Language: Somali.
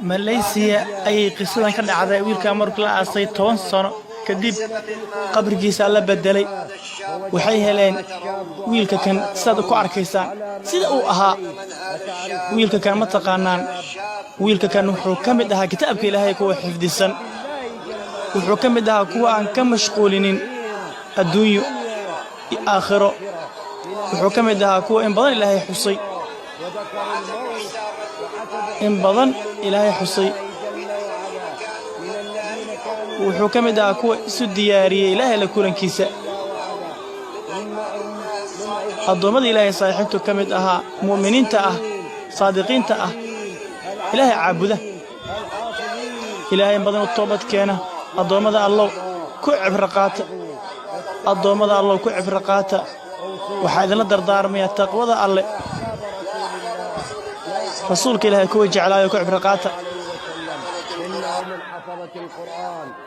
Malaysiya ayay qisadan ka dhacday. Wiilkaa markii la aasay 10 sano kadib, qabrigiisaa la beddelay. Waxay heleen wiilka kan sidaad ku arkaysaan sida uu ahaa. Wiilka kan ma taqaanaan? Wiilka kan wuxuu ka mid ahaa kitaabka Ilaahay kuwa xifdisan. Wuxuu ka mid ahaa kuwa aan ka mashquulinin adduunyo iyo aakhiro. Wuxuu ka mid ahaa kuwa in badan Ilaahay xusay, in badan Ilaahay xusay. Wuxuu ka mid ahaa kuwa isu diyaariyey Ilaahay la kulankiisa. Addoommada Ilaahay saaxiibtu ka mid ahaa, mu'miniinta ah, saadiqiinta ah, Ilaahay caabuda, Ilaahay in badan u toobad keena. Addoommada Allow, ku cibro qaata. Addoommada Allow, ku cibro qaata. Waxaa idinla dardaarmaya taqwada Alle. Rasuulka Ilaahay kuwa jeclaayo, ku cibro qaata. إنه من حفظة القرآن.